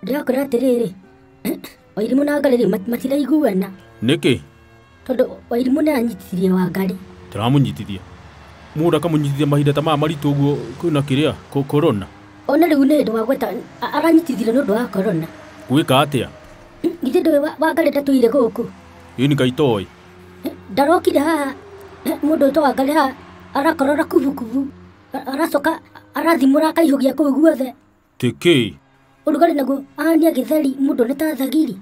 Ndĩrakwĩra atĩrĩrĩ, Wairimũ na Wangarĩ rĩu matiraiguana. Nĩkĩ? Tondũ Wairimũ nĩ aranyitithirie Wangarĩ. Tũramũnyitithia. Mũndũ akamũnyitithia mahinda ta maya maritũ ũguo kwĩna kĩrĩa corona. Ona rĩu nĩ hĩndĩ wagweta aranyitithirio nĩ ũndũ wa corona. Gwĩka atĩa? Githĩ ndũĩ Wangarĩ ndatũire gũkũ? Ĩni Ngai toĩ. Ndarokire haha mũndũ wĩtwo Wangarĩ haha arakorora kubukubu aracoka arathimũra akaihũgia kũu guothe. Tĩkĩ? Ũrugarĩ naguo ahania gĩtheri mũndũ nĩ ta thagiri.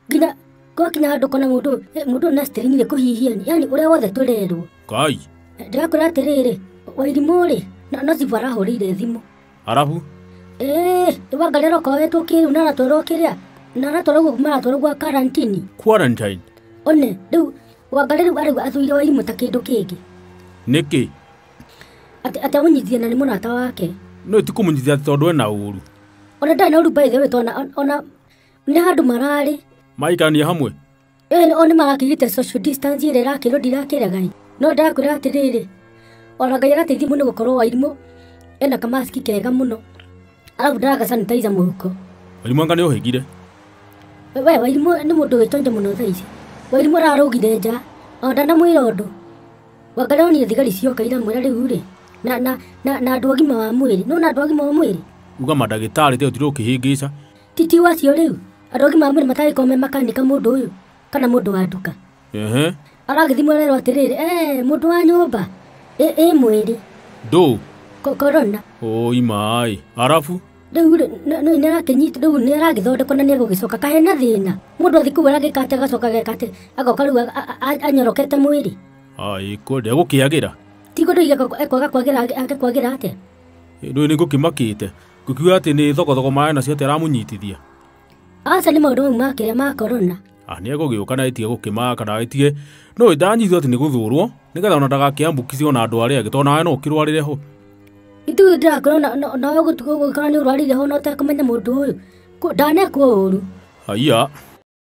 Nginya gwakinya handũ kona mũndũ mũndũ na strain nĩ kũhihia yani ũrĩa wothe tũrerwo. Kai. Ndĩrakwĩra atĩrĩrĩ, Wairimũ rĩ no cibũ arahũrĩire thimũ. Arabu? Wangarĩ aroka wetwo kĩrĩu na aratwarwo kĩrĩa na aratwarwo maratwarwo gwa quarantine. Quarantine? One rĩu Wangarĩ rĩu arauga athũire Wairimũ ta kĩndũ kĩngĩ. Nĩkĩ? Atĩ amũnyitithia na nĩ mũrata wake. No ti kũmũnyitithia tondũ ena ũru. Ona ndarĩ na ũru by the way tondũ ona nĩ handũ mararĩ. Maikarania hamwe? O nĩ marakĩgĩte social distance ĩrĩa ĩrakĩrwo ndirakĩrega. No ndakwĩra atĩrĩrĩ, ona Ngai arateithia mũno gũkorwo Wairimũ ena kamaski kega mũno. Arabu ndaraga sanitizer mũhuko. Wairimũ anga nĩ ohĩgire? We Wairimũ nĩ mũndũ wĩtonje mũno thaa ici. Wairimũ ararũgire nja, ona ndanamwĩra ũndũ. Wangarĩ onire thigari cioka iramwĩra rĩu rĩ, na andũ agima wa mwĩrĩ. No na andũ agima wa mwĩrĩ? Uga mandagĩtarĩ te ũtirĩ ũkĩhĩngĩca. Ti wacio rĩu. Andũ agima wa mwĩrĩ matangĩkorwo me makanika mũndũ ũyũ kana mũndũ wa nduka. Aragĩthimwo arerwo atĩrĩrĩ, mũndũ wa nyũmba ĩ mwĩrĩ. Ndũ? Corona. Oi maĩ. Arabu? Rĩu nĩ arakĩnyita rĩu nĩ aragĩthondekwo na nĩ egũgĩcoka kahe na thĩna. Mũndũ athiĩ kũu aragĩka atĩ agacoka ageka atĩ agoka rĩu anyorokete mwĩrĩ. Ai ko ndegũkĩagĩra. Ti kũndũ ekwaga kwagĩra angĩkwagĩra atĩa? Rĩu nĩ ngũkĩmakĩte. Ngũkiuga atĩ nĩ thogothogo maĩ nacio atĩ aramũnyitithia. Aca nĩ maũndũ mau ma kĩrĩa ma corona. Nĩ egũgĩũka na ĩtige gũkĩmaka na ĩtige no ndanyitwo atĩ nĩ gũthũrwo nĩgetha ona ndagakĩambukithio na andũ arĩa angĩ tondũ nawe no ũkĩrwarĩre ho. Ithuĩ ndĩrakorwo nawe gũtukũ gũgĩkorwo nĩ ũrwarire ho na ũtekũmenya mũndũ ũyũ. Ndanekwo ũru. Haiya.